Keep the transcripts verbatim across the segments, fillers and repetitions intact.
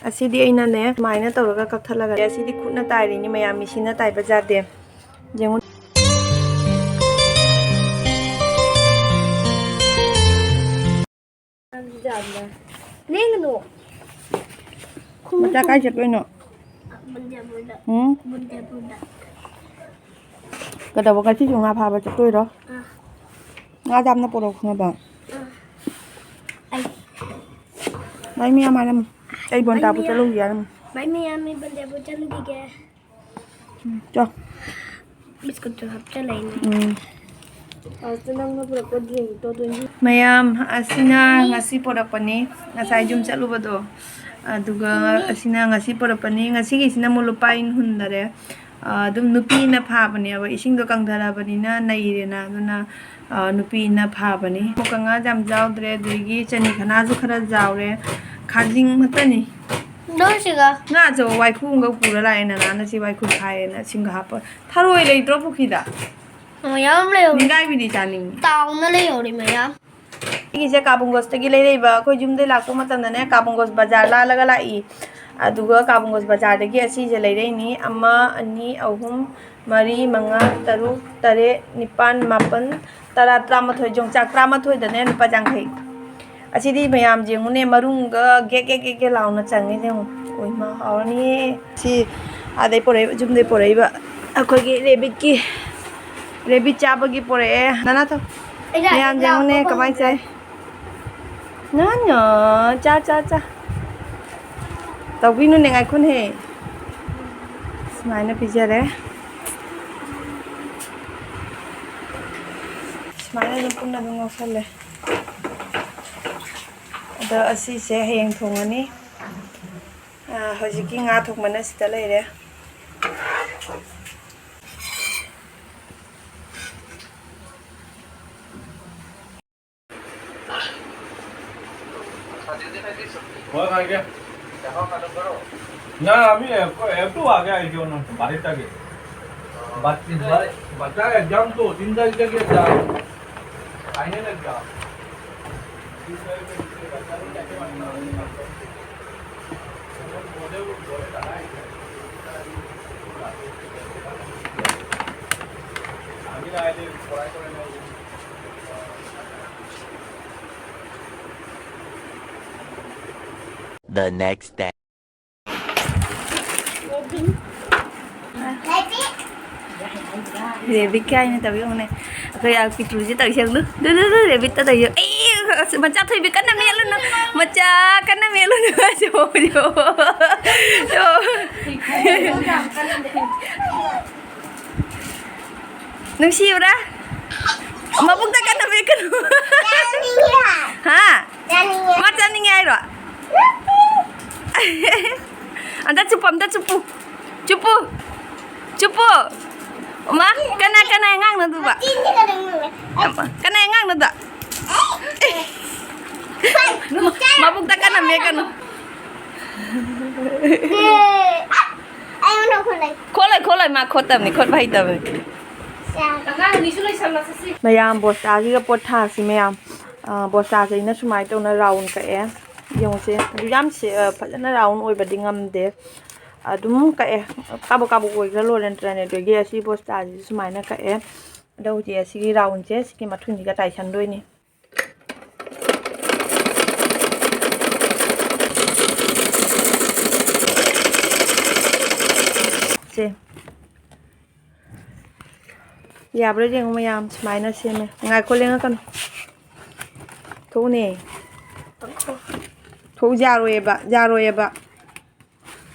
ꯑꯁꯤꯗꯤ ꯑꯩꯅꯅꯦ ꯁꯨꯃꯥꯏꯅ ꯇꯧꯔꯒ ꯀꯛꯊꯠꯂꯒ, ꯑꯁꯤꯗꯤ ꯈꯨꯠꯅ ꯇꯥꯏꯔꯤꯅꯤ ꯃꯌꯥꯝ, ꯃꯤꯁꯤꯟꯅ ꯇꯥꯏꯕ ꯌꯥꯗꯦ꯫ ꯌꯦꯡꯉꯨ꯫ ꯂꯦꯡꯒꯅꯨ꯫ ꯃꯆꯥ ꯀꯥꯏ ꯆꯠꯇꯣꯏꯅꯣ? ꯕꯟꯗꯦꯄꯨꯔꯗ꯫ ꯎꯝ? ꯕꯟꯗꯦꯄꯨꯔꯗ꯫ ꯀꯩꯗꯧꯕ, ꯉꯁꯤꯁꯨ ꯉꯥ ꯐꯥꯕ ꯆꯠꯇꯣꯏꯔꯣ? ꯑꯥ꯫ ꯉꯥ ꯌꯥꯝꯅ ꯄꯨꯔꯛꯑꯣ ꯈꯪꯉꯕ? ꯑꯥ꯫ ꯑꯩ ꯃꯥꯏ ꯃꯤꯌꯥꯝ ꯍꯥꯏꯔꯝꯃꯨ꯫ ꯑꯩ ꯕꯣꯟ ꯇꯥꯕ ꯆꯠꯂꯨꯒꯦ ꯍꯥꯏꯔꯝꯃꯨ꯫ ꯃꯥꯏ ꯃꯤꯌꯥꯝ, ꯑꯩ ꯕꯟꯗꯦꯄꯨꯔ ꯆꯠꯂꯨꯈꯤꯒꯦ꯫ ꯎꯝ, ꯆꯣ꯫ ꯕꯤꯁꯀꯨꯠꯁꯨ ꯍꯥꯞꯆꯜꯂꯛꯏꯅꯦ꯫ ꯎꯝ꯫ ꯑꯁ, ꯅꯪꯅ ꯄꯨꯔꯛꯄ ꯗ꯭ꯔꯤꯡꯛꯇꯣ ꯑꯗꯨ ꯃꯌꯥꯝ, ꯑꯁꯤꯅ ꯉꯁꯤ ꯄꯨꯔꯛꯄꯅꯤ, ꯉꯁꯥꯏ ꯌꯨꯝ ꯆꯠꯂꯨꯕꯗꯣ꯫ ꯑꯗꯨꯒ ꯑꯁꯤꯅ ꯉꯁꯤ ꯄꯨꯔꯛꯄꯅꯤ꯫ ꯉꯁꯤꯒꯤꯁꯤꯅ ꯑꯃꯨꯛ ꯂꯨꯄꯥ ꯑꯩꯅ ꯍꯨꯟꯗꯔꯦ꯫ ꯑ, ꯑꯗꯨꯝ ꯅꯨꯄꯤꯅ ꯐꯥꯕꯅꯦꯕ, ꯏꯁꯤꯡꯗꯣ ꯀꯪꯊꯔꯕꯅꯤꯅ ꯅꯩꯔꯦꯅ, ꯑꯗꯨꯅ, ꯑ, ꯅꯨꯄꯤꯅ ꯐꯥꯕꯅꯤ꯫ ꯃꯨꯀ ꯉꯥ ꯌꯥꯝ ꯌꯥꯎꯗ꯭ꯔꯦ, ꯑꯗꯒꯤ ꯆꯅꯤ ꯈꯅꯥꯁꯨ ꯈꯔ ꯌꯥꯎꯔꯦ, ꯈꯥꯖꯤꯡ ꯈꯛꯇꯅꯤ꯫ ꯗꯣꯁꯤꯒ꯫ ꯉꯥ ꯑꯆꯧꯕ ꯋꯥꯏꯈꯨ ꯑꯃꯒ ꯄꯨꯔ ꯂꯥꯛꯑꯦ, ꯅꯅꯥꯅ ꯁꯤ ꯋꯥꯏꯈꯨ ꯐꯥꯏꯌꯦꯅ ꯁꯤꯡꯒ ꯍꯥꯞꯄ꯫ ꯊꯔꯣꯏ ꯂꯩꯇ꯭ꯔꯣ ꯄꯨꯈ꯭ꯔꯤꯗ? ꯃꯌꯥꯝ ꯂꯩꯍꯧꯔꯤ꯫ ꯅꯤꯡꯒꯥꯏꯕꯤꯗꯤ ꯆꯥꯅꯤꯡꯉꯤ꯫ ꯇꯥꯎꯅ ꯂꯩꯍꯧꯔꯤ ꯃꯌꯥꯝ꯫ ꯑꯩꯒꯤꯁꯦ ꯀꯥꯕꯨꯡꯒꯣꯁꯇꯒꯤ ꯂꯩꯔꯛꯏꯕ꯫ ꯑꯩꯈꯣꯏ ꯌꯨꯝꯗꯩ ꯂꯥꯛꯄ ꯃꯇꯝꯗꯅꯦ, ꯀꯥꯕꯨꯡꯒꯣꯁ ꯕꯖꯥꯔ ꯂꯥꯜꯂꯒ ꯂꯥꯛꯏ꯫ ꯑꯗꯨꯒ ꯀꯥꯕꯨꯡꯒꯣꯁ ꯕꯖꯥꯔꯗꯒꯤ ꯑꯁꯤꯁꯦ ꯂꯩꯔꯛꯏꯅꯤ꯫ ꯑꯃ, ꯑꯅꯤ, ꯑꯍꯨꯝ, ꯃꯔꯤ, ꯃꯉꯥ, ꯇꯔꯨꯛ, ꯇꯔꯦꯠ, ꯅꯤꯄꯥꯟ, ꯃꯥꯄꯟ, ꯇꯔꯥ, ꯇꯔꯥꯃꯥꯊꯣꯏ, ꯌꯣꯡꯆꯥꯛ ꯇꯔꯥꯃꯥꯊꯣꯏꯗꯅꯦ ꯂꯨꯄꯥ ꯌꯥꯡꯈꯩ꯫ ꯑꯁꯤꯗꯤ ꯃꯌꯥꯝ ꯌꯦꯡꯉꯨꯅꯦ, ꯃꯔꯨꯝꯒ ꯒꯦꯛ ꯒꯦꯛ ꯒꯦꯛ ꯒꯦꯛ ꯂꯥꯎꯅ ꯆꯪꯉꯦ ꯌꯦꯡꯉꯨ꯫ ꯑꯣꯏꯃꯥ, ꯍꯥꯎꯔꯅꯤꯌꯦ꯫ ꯁꯤ ꯑꯥꯗꯩ ꯄꯣꯔꯛꯏꯕ, ꯌꯨꯝꯗꯩ ꯄꯣꯔꯛꯏꯕ ꯑꯩꯈꯣꯏꯒꯤ ꯔꯦꯕꯤꯠꯀꯤ, ꯔꯦꯕꯤꯠ ꯆꯥꯕꯒꯤ ꯄꯣꯔꯛꯑꯦ꯫ ꯅꯅꯥ ꯊꯣ-, ꯑꯩꯅ ꯃꯌꯥꯝ ꯍꯦꯛ ꯌꯦꯡꯉꯨꯅꯦ ꯂꯥꯛꯄ ꯀꯃꯥꯏ ꯆꯥꯏ꯫ ꯄꯥꯝꯖꯕ꯫ ꯅꯥ ꯅꯥ, ꯆꯥ, ꯆꯥ, ꯆꯥ꯫ ꯇꯧꯕꯤꯅꯨꯅꯦ, ꯉꯥꯏꯈꯣꯅꯦꯍꯦ꯫ ꯁꯨꯃꯥꯏꯅ ꯄꯤꯖꯔꯦ꯫ ꯁꯨꯃꯥꯏꯅ ꯑꯗꯨꯝ ꯄꯨꯟꯅ ꯑꯗꯨꯝ ꯉꯧꯁꯜꯂꯦ꯫ ꯑꯗꯣ ꯑꯁꯤꯁꯦ ꯍꯌꯦꯡ ꯊꯣꯡꯉꯅꯤ꯫ ꯑꯥ, ꯍꯧꯖꯤꯛꯀꯤ ꯉꯥ ꯊꯣꯡꯕꯅ ꯁꯤꯗ ꯂꯩꯔꯦ꯫ हाँ, अभी एफ टू आ गया है जो ना, बारिश आ गई। बच-, बच-, बच्चा एग्जाम तो तीन तारीख तक exam. Final exam. The next day. ꯔꯦꯕꯤꯠꯀꯤ ꯍꯥꯏꯅ ꯇꯧꯕꯤꯌꯨꯅꯦ꯫ ꯑꯩꯈꯣꯏ ꯑꯥ ꯄꯤꯇ꯭ꯔꯨꯁꯦ ꯇꯧꯁꯦ ꯌꯦꯡꯉꯨ꯫ ꯗꯨ, ꯗꯨ, ꯗꯨ, ꯔꯦꯕꯤꯠꯇ ꯇꯧꯁꯦ꯫ ꯑꯩ, ꯑꯁ, ꯃꯆꯥ ꯊꯣꯏꯕꯤ ꯀꯟꯅ ꯃꯦꯠꯂꯨꯅꯨ꯫ ꯃꯆꯥ ꯀꯟꯅ ꯃꯦꯠꯂꯨꯅꯨ꯫ ꯌꯣ, ꯌꯣ꯫ ꯌꯣ꯫ ꯅꯨꯡꯁꯤꯕ꯭ꯔꯥ? ꯃꯕꯨꯛꯇ ꯀꯟꯅ ꯃꯦꯠꯀꯅꯨ꯫ ꯆꯥꯅꯤꯡꯉꯦ꯫ ꯍꯥ? ꯆꯥꯅꯤꯡꯉꯦ꯫ ꯃꯥ ꯆꯥꯅꯤꯡꯉꯦ ꯍꯥꯏꯔꯣ? ꯅꯠꯇꯦ꯫ ꯑꯝꯇ ꯆꯨꯞꯄꯨ, ꯑꯝꯇ ꯆꯨꯞꯄꯨ꯫ ꯆꯨꯞꯄꯨ꯫ ꯆꯨꯞꯄꯨ꯫ ꯃꯥ, ꯀꯅꯥ, ꯀꯅꯥ ꯑꯉꯥꯡꯅꯣ ꯑꯗꯨꯕꯣ? ꯃꯆꯤꯟꯁꯤꯒ ꯑꯗꯨꯝ ꯃꯨꯜꯂꯦ꯫ ꯀꯅꯥ ꯑꯉꯥꯡꯅꯣ ꯑꯗꯣ? ꯃꯕꯨꯛꯇ ꯀꯟꯅ ꯃꯦꯠꯀꯅꯨ꯫ ꯑꯩꯉꯣꯟꯗ ꯈꯨꯠꯂꯩ꯫ ꯈꯣꯠꯂꯣꯏ, ꯈꯣꯠꯂꯣꯏ, ꯃꯥ ꯈꯣꯠꯇꯕꯅꯤ, ꯈꯣꯠꯄ ꯍꯩꯇꯕꯅꯤ꯫ ꯌꯥꯔꯦ꯫ ꯑꯉꯥꯡ ꯑꯅꯤꯁꯨ ꯂꯣꯏꯁꯜꯂꯁꯤ꯫ ꯃꯌꯥꯝ ꯕꯣꯁꯇꯥꯁꯤꯒ ꯄꯣꯠ ꯊꯥꯁꯤ ꯃꯌꯥꯝ꯫ ꯑ, ꯕꯣꯁꯇꯥꯁꯦ ꯑꯩꯅ ꯁꯨꯃꯥꯏꯅ ꯇꯧꯅ ꯔꯥꯎꯟ ꯀꯛꯑꯦ꯫ ꯌꯦꯡꯉꯨꯁꯦ꯫ ꯑꯗꯨ ꯌꯥꯝ ꯁꯦ-, ꯑ, ꯐꯖꯅ ꯔꯥꯎꯟ ꯑꯣꯏꯕꯗꯤ ꯉꯝꯗꯦ꯫ ꯑꯗꯨꯝ ꯀꯛꯑꯦ꯫ ꯀꯥꯕꯛ ꯀꯥꯕꯛ ꯑꯣꯏꯈ꯭ꯔ ꯂꯣꯏꯔꯦ ꯅꯠꯇ꯭ꯔꯅꯦ꯫ ꯑꯗꯨꯗꯒꯤ ꯑꯁꯤ ꯕꯣꯁꯇꯥꯁꯤꯁꯨ ꯁꯨꯃꯥꯏꯅ ꯀꯛꯑꯦ꯫ ꯑꯗꯣ ꯍꯧꯖꯤꯛ ꯑꯁꯤꯒꯤ ꯔꯥꯎꯟꯁꯦ ꯁꯤꯒꯤ ꯃꯊꯨꯟꯁꯤꯒ ꯇꯥꯏꯁꯟꯗꯣꯏꯅꯤ꯫ ꯁꯦ꯫ ꯌꯥꯕ꯭ꯔꯥ ꯌꯦꯡꯉꯨ ꯃꯌꯥꯝ, ꯁꯨꯃꯥꯏꯅ ꯁꯦꯝꯃꯦ꯫ ꯉꯥꯏꯈꯣ, ꯂꯦꯡꯉꯛꯀꯅꯨ꯫ ꯊꯣꯛꯎꯅꯦ꯫ ꯊꯣꯛꯎ, ꯌꯥꯔꯣꯏꯌꯦꯕ, ꯌꯥꯔꯣꯏꯌꯦꯕ꯫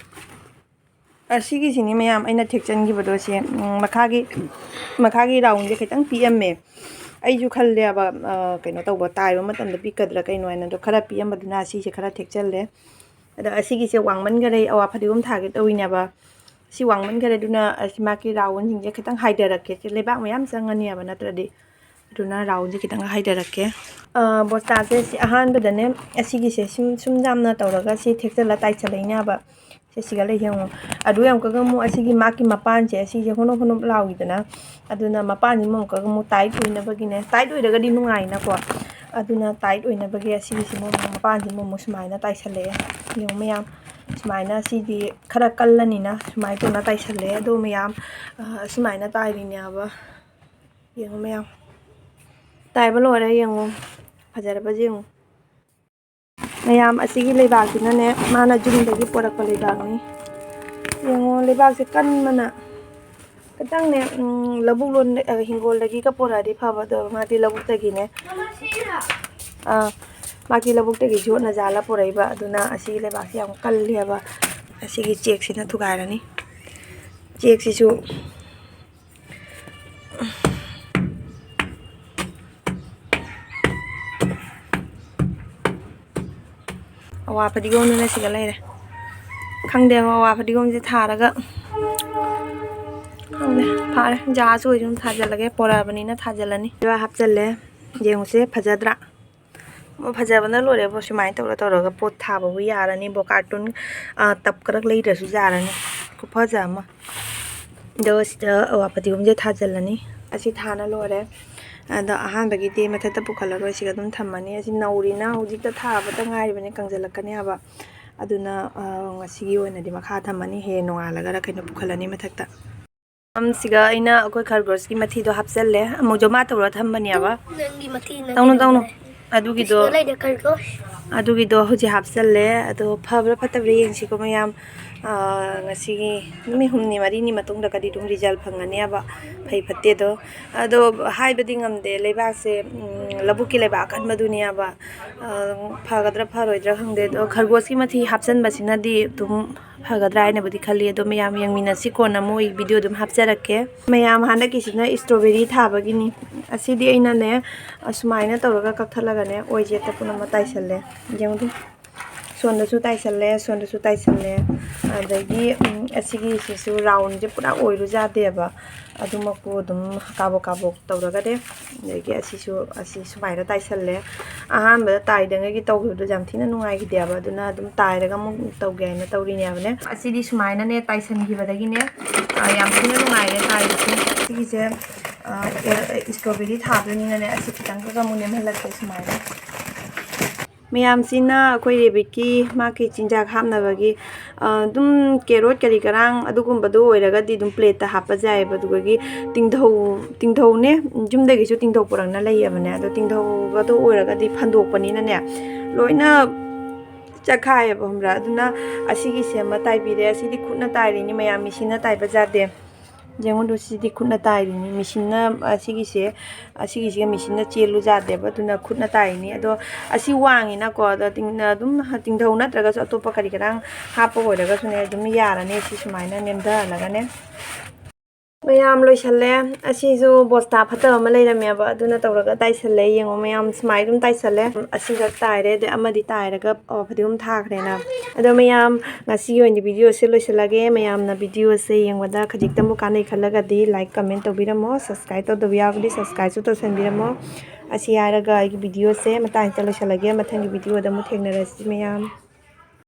ꯑꯁꯤꯒꯤꯁꯤꯅꯤ ꯃꯌꯥꯝ ꯑꯩꯅ ꯊꯦꯛꯆꯟꯈꯤꯕꯗꯣ ꯁꯦ, ꯎꯝ, ꯃꯈꯥꯒꯤ, ꯃꯈꯥꯒꯤ ꯔꯥꯎꯟꯁꯦ ꯈꯤꯇꯪ ꯄꯤꯛꯑꯝꯃꯦ꯫ ꯑꯩꯁꯨ ꯈꯜꯂꯦꯕ, ꯑ, ꯀꯩꯅꯣ ꯇꯧꯕ, ꯇꯥꯏꯕ ꯃꯇꯝꯗ ꯄꯤꯛꯀꯗ꯭ꯔꯥ ꯀꯩꯅꯣ ꯍꯥꯏꯅ, ꯑꯗꯣ ꯈꯔ ꯄꯤꯛꯑꯝꯕꯗꯨꯅ ꯁꯤꯁꯦ ꯈꯔ ꯊꯦꯛꯆꯜꯂꯦ꯫ ꯑꯗꯣ ꯑꯁꯤꯒꯤꯁꯦ ꯋꯥꯡꯃꯟꯈꯔꯦ, ꯑꯋꯥ ꯐꯗꯤꯒꯣꯝ ꯊꯥꯒꯦ ꯇꯧꯔꯤꯅꯦꯕ꯫ ꯁꯤ ꯋꯥꯡꯃꯟꯈꯔꯦ, ꯑꯗꯨꯅ ꯑꯁꯤ ꯃꯥꯒꯤ ꯔꯥꯎꯟꯁꯤꯡꯁꯦ ꯈꯤꯇꯪ ꯍꯥꯏꯊꯔꯛꯀꯦ꯫ ꯁꯤ ꯂꯩꯕꯥꯛ ꯃꯌꯥꯝ ꯆꯪꯉꯅꯦꯕ ꯅꯠꯇ꯭ꯔꯗꯤ꯫ ꯑꯗꯨꯅ ꯔꯥꯎꯟꯁꯦ ꯈꯤꯇꯪ ꯍꯥꯏꯊꯔꯛꯀꯦ꯫ ꯑ, ꯕꯣꯁꯇꯥꯁꯦ ꯁꯤ ꯑꯍꯥꯟꯕꯗꯅꯦ, ꯑꯁꯤꯒꯤꯁꯦ ꯁꯨꯝ, ꯁꯨꯝ ꯌꯥꯝꯅ ꯇꯧꯔꯒ ꯁꯤ ꯊꯦꯛꯆꯜꯂ ꯇꯥꯏꯁꯜꯂꯛꯏꯅꯦꯕ꯫ ꯁꯤ ꯁꯤꯒ ꯂꯩ ꯌꯦꯡꯉꯣ꯫ ꯑꯗꯨꯒ ꯑꯃꯨꯛꯀꯒ ꯑꯃꯨꯛ ꯑꯁꯤꯒꯤ ꯃꯥꯒꯤ ꯃꯄꯥꯟꯁꯦ, ꯑꯁꯤꯁꯦ ꯍꯣꯅꯣꯞ ꯍꯣꯅꯣꯞ ꯂꯥꯎꯏꯗꯅ꯫ ꯑꯗꯨꯅ ꯃꯄꯥꯟꯁꯤꯃ ꯑꯃꯨꯛꯀꯒ ꯑꯃꯨꯛ ꯇꯥꯏꯠ ꯑꯣꯏꯅꯕꯒꯤꯅꯦ꯫ ꯇꯥꯏꯠ ꯑꯣꯏꯔꯒꯗꯤ ꯅꯨꯡꯉꯥꯏꯅꯀꯣ꯫ ꯑꯗꯨꯅ ꯇꯥꯏꯠ ꯑꯣꯏꯅꯕꯒꯤ ꯑꯁꯤꯒꯤꯁꯤꯃ ꯑꯃꯨꯛ, ꯃꯄꯥꯟꯁꯤꯃ ꯑꯃꯨꯛ ꯁꯨꯃꯥꯏꯅ ꯇꯥꯏꯁꯜꯂꯛꯑꯦ꯫ ꯌꯦꯡꯉꯣ ꯃꯌꯥꯝ꯫ ꯁꯨꯃꯥꯏꯅ ꯁꯤꯗꯤ ꯈꯔ ꯀꯜꯂꯅꯤꯅ ꯁꯨꯃꯥꯏꯅ ꯇꯧꯅ ꯇꯥꯏꯁꯜꯂꯦ꯫ ꯑꯗꯣ ꯃꯌꯥꯝ, ꯑ, ꯁꯨꯃꯥꯏꯅ ꯇꯥꯏꯔꯤꯅꯦꯕ꯫ ꯌꯦꯡꯉꯨ ꯃꯌꯥꯝ, ꯇꯥꯏꯕ ꯂꯣꯏꯔꯦ꯫ ꯌꯦꯡꯉꯨ, ꯐꯖꯔꯕꯁꯦ ꯌꯦꯡꯉꯨ꯫ ꯃꯌꯥꯝ, ꯑꯁꯤꯒꯤ ꯂꯩꯕꯥꯛꯁꯤꯅꯅꯦ, ꯃꯥꯅ ꯌꯨꯝꯗꯒꯤ ꯄꯣꯔꯛꯄ ꯂꯩꯕꯥꯛꯅꯤ꯫ ꯌꯦꯡꯉꯣ, ꯂꯩꯕꯥꯛꯁꯦ ꯀꯟꯕꯅ ꯈꯤꯇꯪꯅꯦ, ꯎꯝ, ꯂꯧꯕꯨꯛ ꯂꯣꯟ-, ꯑ, ꯍꯤꯡꯒꯣꯜꯗꯒꯤꯒ ꯄꯣꯔꯛꯑꯗꯤ ꯐꯕ, ꯑꯗꯣ ꯃꯥꯗꯤ ꯂꯧꯕꯨꯛꯇꯒꯤꯅꯦ꯫ ꯑꯥ, ꯃꯥꯒꯤ ꯂꯧꯕꯨꯛꯇꯒꯤ ꯌꯣꯠꯅ ꯌꯥꯜꯂ ꯄꯣꯔꯛꯏꯕ, ꯑꯗꯨꯅ ꯑꯁꯤꯒꯤ ꯂꯩꯕꯥꯛꯁꯦ ꯌꯥꯝ ꯀꯜꯂꯦꯕ꯫ ꯑꯁꯤꯒꯤ ꯆꯦꯛꯁꯤꯅ ꯊꯨꯒꯥꯏꯔꯅꯤ꯫ ꯆꯦꯛꯁꯤꯁꯨ ꯑꯋꯥ ꯐꯗꯤꯒꯣꯝꯗꯨꯅ ꯁꯤꯒ ꯂꯩꯔꯦ꯫ ꯈꯪꯗꯦ, ꯑꯋꯥ ꯐꯗꯤꯒꯣꯝꯁꯦ ꯊꯥꯔꯒ, ꯈꯪꯗꯦ, ꯐꯔꯦ, ꯖꯥꯁꯨ ꯑꯣꯏꯁꯨ ꯑꯗꯨꯝ ꯊꯥꯖꯤꯜꯂꯒꯦ, ꯄꯣꯔꯛꯑꯕꯅꯤꯅ ꯊꯥꯖꯤꯜꯂꯅꯤ꯫ ꯑꯗꯨꯒ ꯍꯥꯞꯆꯜꯂꯦ꯫ ꯌꯦꯡꯉꯨꯁꯦ, ꯐꯖꯗ꯭ꯔꯥ? ꯑꯣ, ꯐꯖꯕꯅ ꯂꯣꯏꯔꯦꯕꯣ꯫ ꯁꯨꯃꯥꯏꯅ ꯇꯧꯔ ꯇꯧꯔꯒ ꯄꯣꯠ ꯊꯥꯕꯕꯨ ꯌꯥꯔꯅꯤꯕꯣ꯫ ꯀꯥꯔꯇꯨꯟ, ꯑ, ꯇꯞ ꯈꯔ ꯂꯩꯗ꯭ꯔꯁꯨ ꯌꯥꯔꯅꯤ꯫ ꯈꯨꯐꯖ ꯑꯃ꯫ ꯑꯗꯣ ꯁꯤꯗ ꯑꯋꯥ ꯐꯗꯤꯒꯣꯝꯁꯦ ꯊꯥꯖꯤꯜꯂꯅꯤ꯫ ꯑꯁꯤ ꯊꯥꯅ ꯂꯣꯏꯔꯦ꯫ ꯑꯗꯣ ꯑꯍꯥꯟꯕꯒꯤꯗꯤ ꯃꯊꯛꯇ ꯄꯨꯈꯠꯂꯔꯣꯏ, ꯁꯤꯒ ꯑꯗꯨꯝ ꯊꯝꯃꯅꯤ꯫ ꯑꯁꯤ ꯅꯧꯔꯤꯅ ꯍꯧꯖꯤꯛꯇ ꯊꯥꯕꯇ ꯉꯥꯏꯔꯤꯕꯅꯤ, ꯀꯪꯁꯤꯜꯂꯛꯀꯅꯤ ꯍꯥꯏꯕ꯫ ꯑꯗꯨꯅ, ꯑ, ꯉꯁꯤꯒꯤ ꯑꯣꯏꯅꯗꯤ ꯃꯈꯥ ꯊꯝꯃꯅꯤ, ꯍꯌꯦꯡ ꯅꯣꯡꯉꯥꯜꯂꯒꯔ ꯀꯩꯅꯣ ꯄꯨꯈꯠꯂꯅꯤ ꯃꯊꯛꯇ꯫ ꯁꯤꯒ ꯑꯩꯅ ꯑꯩꯈꯣꯏ ꯈꯔꯒꯣꯁꯀꯤ ꯃꯊꯤꯗꯣ ꯍꯥꯞꯆꯜꯂꯦ꯫ ꯑꯃꯨꯛ ꯖꯃꯥ ꯇꯧꯔ ꯊꯝꯕꯅꯦꯕ꯫ ꯅꯪꯒꯤ ꯃꯊꯤ ꯅꯪ ꯇꯧꯅꯨ, ꯇꯧꯅꯨ꯫ ꯀꯩꯗꯧꯔꯦ? ꯑꯗꯨꯒꯤꯗꯣ, ꯁꯤꯗ ꯂꯩꯔꯦ ꯈꯔꯒꯣꯁ꯫ ꯑꯗꯨꯒꯤꯗꯣ ꯍꯧꯖꯤꯛ ꯍꯥꯞꯆꯜꯂꯦ꯫ ꯑꯗꯣ ꯐꯕ꯭ꯔꯥ ꯐꯠꯇꯕ꯭ꯔꯥ ꯌꯦꯡꯁꯤꯀꯣ ꯃꯌꯥꯝ꯫ ꯑꯥ, ꯉꯁꯤꯒꯤ ꯅꯨꯃꯤꯠ ꯍꯨꯝꯅꯤ ꯃꯔꯤꯅꯤ ꯃꯇꯨꯡꯗ ꯀꯗꯤ ꯑꯗꯨꯝ ꯔꯤꯖꯜ ꯐꯪꯒꯅꯦꯕ, ꯐꯩ ꯐꯠꯇꯦꯗꯣ꯫ ꯑꯗꯣ ꯍꯥꯏꯕꯗꯤ ꯉꯝꯗꯦ, ꯂꯩꯕꯥꯛꯁꯦ, ꯎꯝ, ꯂꯧꯕꯨꯛꯀꯤ ꯂꯩꯕꯥꯛ ꯑꯀꯟꯕꯗꯨꯅꯦꯕ꯫ ꯑꯥ, ꯐꯒꯗ꯭ꯔꯥ ꯐꯔꯣꯏꯗ꯭ꯔꯥ ꯈꯪꯗꯦ꯫ ꯑꯗꯣ ꯈꯔꯒꯣꯁꯀꯤ ꯃꯊꯤ ꯍꯥꯞꯆꯟꯕꯁꯤꯅꯗꯤ ꯑꯗꯨꯝ ꯐꯒꯗ꯭ꯔꯥ ꯍꯥꯏꯅꯕꯨꯗꯤ ꯈꯜꯂꯤ꯫ ꯑꯗꯣ ꯃꯌꯥꯝ ꯌꯦꯡꯃꯤꯟꯅꯁꯤ, ꯀꯣꯟꯅ ꯑꯃꯨꯛ ꯑꯩ ꯚꯤꯗꯤꯑꯣ ꯑꯗꯨꯝ ꯍꯥꯞꯆꯔꯛꯀꯦ꯫ ꯃꯌꯥꯝ, ꯍꯟꯗꯛꯀꯤꯁꯤꯅ strawberry ꯊꯥꯕꯒꯤꯅꯤ꯫ ꯑꯁꯤꯗꯤ ꯑꯩꯅꯅꯦ, ꯑꯁꯨꯃꯥꯏꯅ ꯇꯧꯔꯒ ꯀꯛꯊꯠꯂꯒꯅꯦ, ꯑꯣꯏꯁꯦ ꯇꯞꯄꯅ ꯑꯃ ꯇꯥꯏꯁꯜꯂꯦ꯫ ꯌꯦꯡꯉꯨ, ꯁꯣꯝꯗꯁꯨ ꯇꯥꯏꯁꯜꯂꯦ, ꯁꯣꯝꯗꯁꯨ ꯇꯥꯏꯁꯜꯂꯦ꯫ ꯑꯗꯒꯤ, ꯎꯝ, ꯑꯁꯤꯒꯤꯁꯤꯁꯨ roundꯁꯦ ꯄꯨꯔꯥ ꯑꯣꯏꯔꯨ ꯌꯥꯗꯦꯕ꯫ ꯑꯗꯨꯃꯛꯄꯨ ꯑꯗꯨꯝ ꯀꯥꯕꯣꯛ ꯀꯥꯕꯣꯛ ꯇꯧꯔꯒꯅꯦ꯫ ꯑꯗꯒꯤ ꯑꯁꯤꯁꯨ, ꯑꯁꯤ ꯁꯨꯃꯥꯏꯅ ꯇꯥꯏꯁꯜꯂꯦ꯫ ꯑꯍꯥꯟꯕꯗ ꯇꯥꯏꯗꯉꯩꯒꯤ ꯇꯧꯈꯤꯕꯗꯣ ꯌꯥꯝ ꯊꯤꯅ ꯅꯨꯡꯉꯥꯏꯈꯤꯗꯦꯕ, ꯑꯗꯨꯅ ꯑꯗꯨꯝ ꯇꯥꯏꯔꯒ ꯑꯃꯨꯛ ꯇꯧꯒꯦ ꯍꯥꯏꯅ ꯇꯧꯔꯤꯅꯦꯕꯅꯦ꯫ ꯑꯁꯤꯗꯤ ꯁꯨꯃꯥꯏꯅꯅꯦ ꯇꯥꯏꯁꯟꯈꯤꯕꯗꯒꯤꯅꯦ, ꯑ, ꯌꯥꯝ ꯊꯤꯅ ꯅꯨꯡꯉꯥꯏꯔꯦ ꯇꯥꯏꯕꯁꯦ꯫ ꯁꯤꯒꯤꯁꯦ, ꯑ, strawberry ꯊꯥꯗꯣꯏꯅꯤꯅꯅꯦ, ꯑꯁꯤ ꯈꯤꯇꯪꯒ ꯑꯃꯨꯛ ꯅꯦꯝꯍꯜꯂꯛꯀꯦ ꯁꯨꯃꯥꯏꯅ꯫ ꯃꯌꯥꯝꯁꯤꯅ ꯑꯩꯈꯣꯏ ꯔꯦꯕꯤꯠꯀꯤ ꯃꯥꯒꯤ ꯆꯤꯟꯖꯥꯛ ꯍꯥꯞꯅꯕꯒꯤ, ꯑ, ꯑꯗꯨꯝ ꯀꯦꯔꯣꯠ ꯀꯔꯤ ꯀꯔꯥꯡ ꯑꯗꯨꯒꯨꯝꯕꯗꯣ ꯑꯣꯏꯔꯒꯗꯤ ꯑꯗꯨꯝ ꯄ꯭ꯂꯦꯠꯇ ꯍꯥꯞꯄꯁꯨ ꯌꯥꯏꯑꯕ꯫ ꯑꯗꯨꯗꯒꯤ ꯇꯤꯡꯙꯧ, ꯇꯤꯡꯙꯧꯅꯦ, ꯌꯨꯝꯗꯒꯤꯁꯨ ꯇꯤꯡꯙꯧ ꯄꯨꯔꯛꯅ ꯂꯩꯌꯦꯕꯅꯦ꯫ ꯑꯗꯣ ꯇꯤꯡꯙꯧꯒꯗꯣ ꯑꯣꯏꯔꯒꯗꯤ ꯐꯟꯗꯣꯛꯄꯅꯤꯅꯅꯦ, ꯂꯣꯏꯅ ꯆꯠꯈꯥꯏꯌꯦꯕ, ꯈꯪꯕ꯭ꯔꯥ? ꯑꯗꯨꯅ ꯑꯁꯤꯒꯤꯁꯦ ꯑꯃ ꯇꯥꯏꯕꯤꯔꯦ꯫ ꯑꯁꯤꯗꯤ ꯈꯨꯠꯅ ꯇꯥꯏꯔꯤꯅꯤ ꯃꯌꯥꯝ, ꯃꯤꯁꯤꯟꯅ ꯇꯥꯏꯕ ꯌꯥꯗꯦ꯫ ꯌꯦꯡꯉꯨꯗꯨ, ꯁꯤꯗꯤ ꯈꯨꯠꯅ ꯇꯥꯏꯔꯤꯅꯤ꯫ ꯃꯤꯁꯤꯟꯅ, ꯑꯁꯤꯒꯤꯁꯦ, ꯑꯁꯤꯒꯤꯁꯤꯒ ꯃꯤꯁꯤꯟꯅ ꯆꯦꯜꯂꯨ ꯌꯥꯗꯦꯕ, ꯑꯗꯨꯅ ꯈꯨꯠꯅ ꯇꯥꯏꯔꯤꯅꯤ꯫ ꯑꯗꯣ ꯑꯁꯤ ꯋꯥꯡꯉꯤꯅꯀꯣ, ꯑꯗ ꯇꯤꯡ-, ꯑꯗꯨꯝ ꯇꯤꯡꯙꯧ ꯅꯠꯇ꯭ꯔꯒꯁꯨ ꯑꯇꯣꯞꯄ ꯀꯔꯤ ꯀꯔꯥꯡ ꯍꯥꯞꯄ ꯑꯣꯏꯔꯒꯁꯨꯅꯦ, ꯑꯗꯨꯝ ꯌꯥꯔꯅꯤ꯫ ꯁꯤ ꯁꯨꯃꯥꯏꯅ ꯅꯦꯝꯊꯍꯜꯂꯒꯅꯦ꯫ ꯃꯌꯥꯝ ꯂꯣꯏꯁꯜꯂꯦ꯫ ꯑꯁꯤꯁꯨ ꯕꯣꯁꯇꯥ ꯐꯠꯇꯕ ꯑꯃ ꯂꯩꯔꯝꯃꯦꯕ, ꯑꯗꯨꯅ ꯇꯧꯔꯒ ꯇꯥꯏꯁꯜꯂꯦ꯫ ꯌꯦꯡꯉꯣ ꯃꯌꯥꯝ, ꯁꯨꯃꯥꯏꯅ ꯑꯗꯨꯝ ꯇꯥꯏꯁꯜꯂꯦ꯫ ꯑꯁꯤꯈꯛ ꯇꯥꯏꯔꯦ, ꯑꯗꯩ ꯑꯃꯗꯤ ꯇꯥꯏꯔꯒ, ꯑꯣ, ꯐꯗꯤꯒꯣꯝ ꯊꯥꯈ꯭ꯔꯦꯅ꯫ ꯑꯗꯣ ꯃꯌꯥꯝ, ꯉꯁꯤꯒꯤ ꯑꯣꯏꯅ ꯚꯤꯗꯤꯑꯣꯁꯦ ꯂꯣꯏꯁꯤꯜꯂꯒꯦ꯫ ꯃꯌꯥꯝꯅ ꯚꯤꯗꯤꯑꯣꯁꯦ ꯌꯦꯡꯕꯗ ꯈꯖꯤꯛꯇꯪꯕꯨ ꯀꯥꯟꯅꯩ ꯈꯜꯂꯒꯗꯤ ꯂꯥꯏꯛ, ꯀꯃꯦꯟ ꯇꯧꯕꯤꯔꯝꯃꯣ꯫ ꯁꯕꯁꯀ꯭ꯔꯥꯏꯕ ꯇꯧꯗꯕ ꯌꯥꯎꯔꯒꯗꯤ ꯁꯕꯁꯀ꯭ꯔꯥꯏꯕꯁꯨ ꯇꯧꯁꯟꯕꯤꯔꯝꯃꯣ꯫ ꯑꯁꯤ ꯍꯥꯏꯔꯒ ꯑꯩꯒꯤ ꯚꯤꯗꯤꯑꯣꯁꯦ ꯃꯇꯥꯡꯁꯤꯗ ꯂꯣꯏꯁꯤꯜꯂꯒꯦ꯫ ꯃꯊꯪꯒꯤ ꯚꯤꯗꯤꯑꯣꯗ ꯑꯃꯨꯛ ꯊꯦꯡꯅꯔꯁꯤ ꯃꯌꯥꯝ꯫